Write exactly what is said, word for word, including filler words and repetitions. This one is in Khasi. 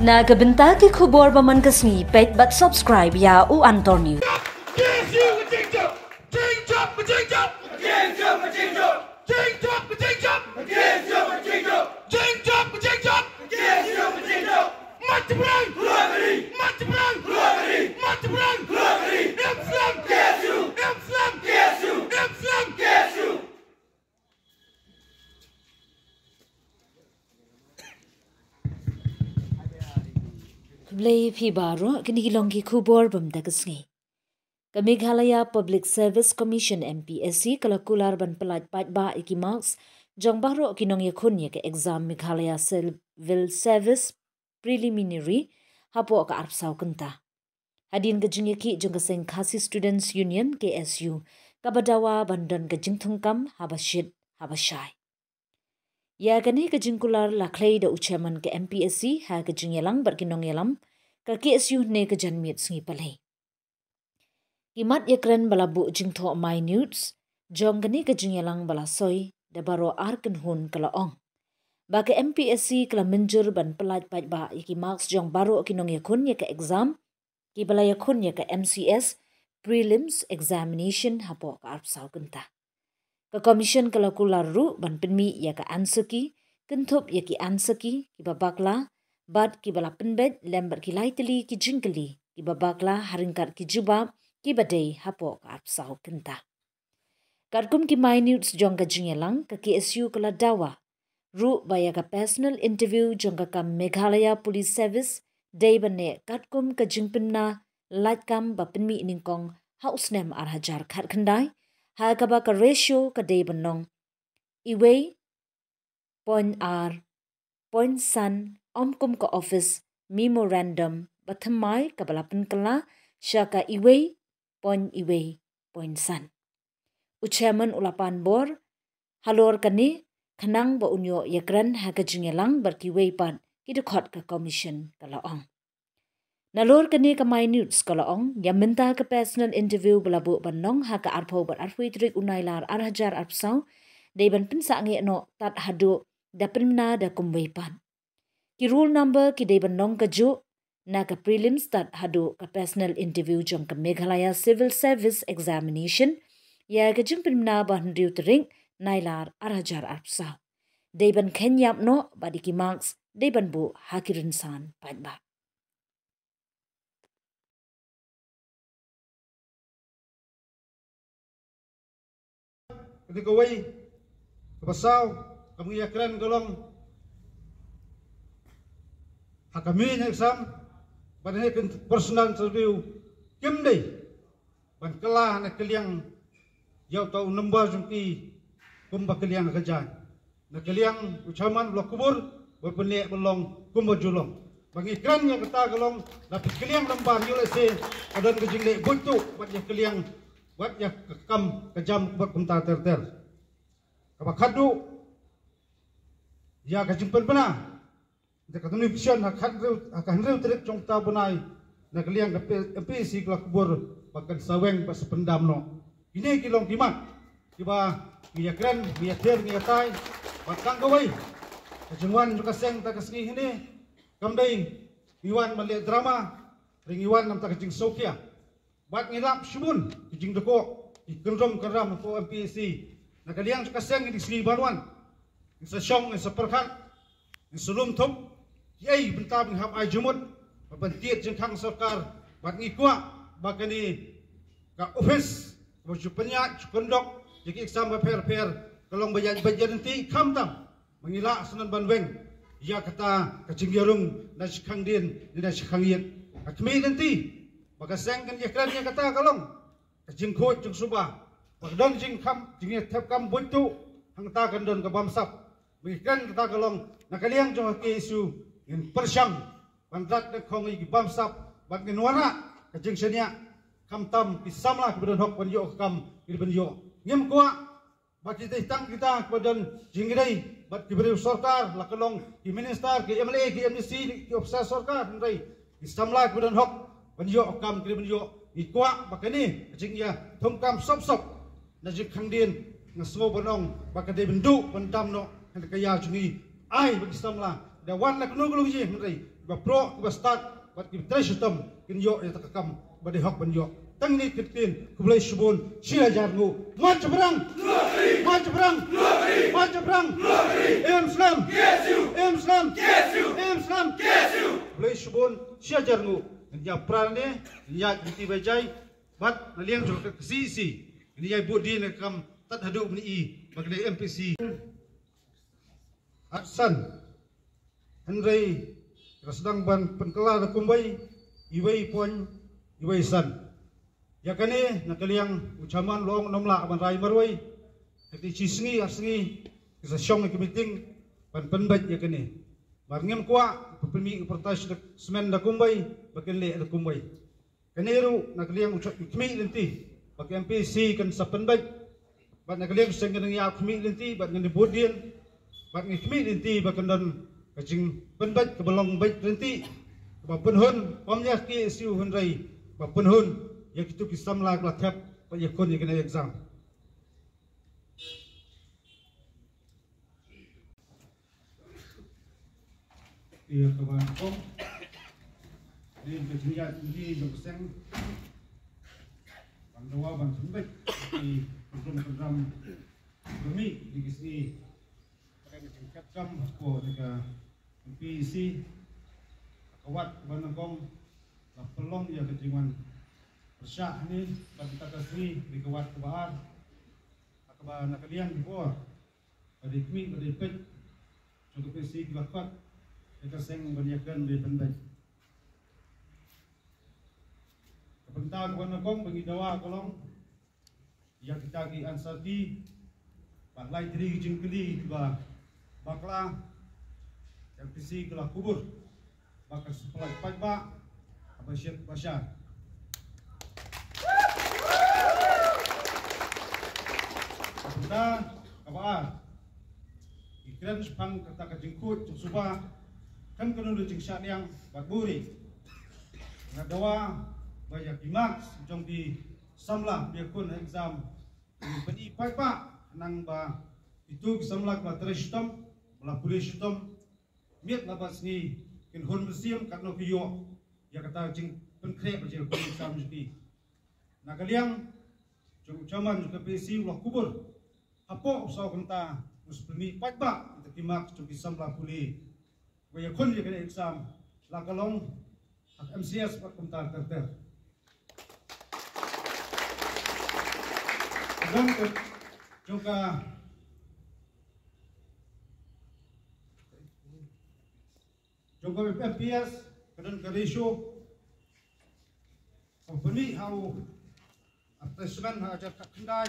Na ka bynta ki khubor ba man ka sngi, peit bad subscribe ïa U Antor News. Khublei phi baroh, kine ki long ki khubor bym da ka sngi. Ka Meghalaya Public Service Commission, M P S C, ka la kular ban pyllait paidbah ïa ki marks jong baroh ki nongïakhun ïa ka exam Meghalaya Civil Service Preliminary hapoh ka arphew saw kynta. Hadien ka jingïakhih jong ka seng Khasi Students Union, K S U, kaba dawa ban don ka jingthungkam haba shit haba shai. Ïa kane ka jingkular la khlei da u chairman ka M P S C ha ka jingïalang bad ki nongïalam ka K S U hynne ka janmiet sngi Palei. Ki mat ïakren ba la buh jingthoh minutes jong kane ka jingïalang ba la soi da baroh ar kynhun ka la ong ba ka M P S C ka la mynjur ban pyllait paidbah ïa ki marks jong baroh ki nongïakhun ïa ka exam kiba la ïakhun ïa ka M C S Prelims Examination hapoh ka arphew saw kynta. Ka Commission ka la kular ruh ban pynmih ïa ka answer key, kynthup ïa ki answer key kiba bakla bad kiba la pynbeit lem bad ki lai tylli ki jingkylli kiba bakla ha ryngkat ki jubab kiba dei hapoh ka arphew saw kynta. Katkum ki minutes jong ka jingïalang, ka K S U ka la dawa ruh ba ïa ka personal interview jong ka kam Meghalaya Police Service dei ban neh katkum ka jingpynbna lait kam ba pynmih nyngkong ha u snem ar hajar khatkhyndai, ha kaba ka ratio ka dei ban long iwei point ar point san, ym kum ka office memorandum ba thymmai kaba la pynkylla sha ka iwei point iwei point san. U chairman u la pan bor halor kane khnang ba un ïoh ïakren ha ka jingïalang bad kiwei pat ki dkhot ka Commission, ka la ong. Nalor kane ka minutes, ka la ong, ïa mynta ka personal interview ba la buh ban long ha ka arphew bad arphew tarik u Nailar ar hajar arphew saw dei ban pynsangeh noh tad haduh da pynbna da kumwei pat. Ki roll number ki dei ban long kajuh na ka prelims tad haduh ka personal interview jong ka Meghalaya Civil Service Examination ïa ka jingpynbna ba hynriew tarik Nailar ar hajar arphew saw. Dei ban kheiñ ïap noh bad ïa ki marks dei ban buh ha ki rynsan paidbah. Kane kawei, kaba saw, kaba ngi ïakren ka long ha ka main exam bad ha ka personal interview, kim dei ban kylla na ka liang ïa uta u number jong ki kumba ka liang ka jaiñ. Na ka liang u chairman ba la kubur, ba pynleh ba long kumba ju long. Ba ngi kren ïa kata ka long, la phi ka liang number, ïoh lehse ka don ka jingleh buit tuh bad ïa ka liang, bad ïa ka kam ka jam bad kumta ter ter. Kaba khatduh, ïa ka jingpynbna da ka notification ha ka hynriew, ha ka hynriew tarik jong uta u bnai, na ka liang ka P-, M P S C ka la kubur ba kan sa weng bad sa pyndam noh. Kine ki long ki mat kiba ngi ïakren, ngi ïathir, ngi ïatai. Bad tang kawei, ka jingwan jong ka seng mynta ka sngi hynne kam dei ngi wan ban leh drama, hynrei ngi wan namar ka jingsngewkhia. Bad ngi lap shibun ki jingdukok, ki kyndrum kynram hapoh M P S C. Na ka liang jong ka seng ngi sngew ban wan, ngi sa shong, ngi sa pyrkhat, ngi sa lum thup kiei bynta ba ngi hap ai jingmut ban pyntied jingkhang sorkar. Bad ngi kwah ba kane ka office ba ju pynïaid, ju kyndok ïa ki exam bapher bapher, ka long ba ïaid beit ïaid lynti, khamtam ba ngi lah sngewbha ban weng ïa kata ka jingïarung na shi khang dien ne na shi khang ïit. Ka khmih lynti ba ka seng kan ïakren ïa kata ka long ka jingkhuid jingsuba, ba ka don jingkham, jingïathep kam buit tuh, hangta kan don ka bamsap. Ba ngi kren kata ka long, na ka liang jong ka K S U ngin pyrshang ban rat da khong ïa ki bamsap bad ngin wanrah ka jingshaniah, khamtam ki samla kiba don hok ban ïoh ka kam ki dei ban ïoh. Ngim kwah ba kita, tang kita kiba don jingïadei bad ki briew sorkar, la ka long ki minister, ki M L A, ki M D C, ki ophisar sorkar, hynrei ki samla kiba don hok ban ïoh kam ki dei ban ïoh. Ngi kwah ba kane ka jingïathungkam sop sop na jingkhang dien, nga sngew ban ong ba ka dei ban duh ban dam noh, hynrei ka ïa jong ngi ai ba ki samla Ïa wan na kano ka longïing hynrei ba proh ba stad bad ki trei shitom kin ïoh ïa ka kam ba dei hok ban ïoh. Tang ine i kyntien, khublei shibun, shi hajar nguh. Mon shaphrang. Mon shaphrang. Mon shaphrang. Em slem. Em slem. Em slem. Khublei shibun, shi hajar nguh. Ngin ïa pra ne, ngin ïa ïa ti ba jai. Bad na liang jong ka C E C ngin ïa bud dien ka kam tad haduh mynne ba ka dei M P C. Arsan. Hynrei ka sdang ban pynkylla da kumwei, iwei point iwei san. Ïa kane na ka liang u chairman long nym lah ban rai marwei. Ka dei shi sngi ar sngi ki sa shong ïa ka meeting ban pynbeit ïa kane. Mar ngim kwah pynmih ka pyrthai da smen da kumwei ba kin leh da kumwei. Kane ruh na ka liang u chot u khmih lynti ba ka M P C kan sa pynbeit. Bad na ka liang seng kan ïa khmih lynti bad ngan bud dien bad ngi khmih lynti ba kan don ka jingpynbeit kaba long beit lynti kaba pynhun ym ïa ki issue hynrei ba pynhun ïa kitu ki samla ba la thep ba ïa kun ïa kane exam. Ïa kaba nyngkong, ïa ka jingïaid lynti jong ka seng ban dawa ban pynbeit ki program program ba mih ïa ki sngi. Ka jingkhetkam hapoh ïa ka M P E C. Ka wat kaba nyngkong la pynlong ïa ka jingwan pyrshah hangne bad kata ka sngi ïa ka wat kaba ar. Kaba na ka liang ki bor ba dei khmih ba dei peit jong ka P C ki la khot ïa ka seng ban ïakren ban pynbeit. Ka bynta kaba nyngkong ba ngi dawa ka long ïa kita ki answer key bad lai tylli ki jingkylli kiba bakla ïa ka P C ki la kubur. Ba ka supply paidbah haba shit ba shar. Kata kaba ar, ngi kren shaphang kata ka jingkhuid jingsuba, kan kano kano jingshah liang bad buhrieh. Nga dawa ba ïa ki marks jong ki samla ba ïakun ha exam, ngi pyni paidbah khnang ba kito ki samla kiba trei shitom, ba la pule shitom, miet la bad sngi kin hun mynsiem katno ki ïoh ïa kata ka jingpynkhreh ba jingpynkhreh exam jong ki. Na ka liang jong u chairman jong ka P E C u la kubur hapoh u saw kynta, u sa pynmih paidbah ïa ki marks jong ki samla pule ba ïakhun ïa kane ka exam, la ka long ha ka M C S bad kumta ter ter. Ka don ka jong ka jong ka M P S, ka don ka ratio kaba pynmih ha u advertisement ha ka hajar khatkhyndai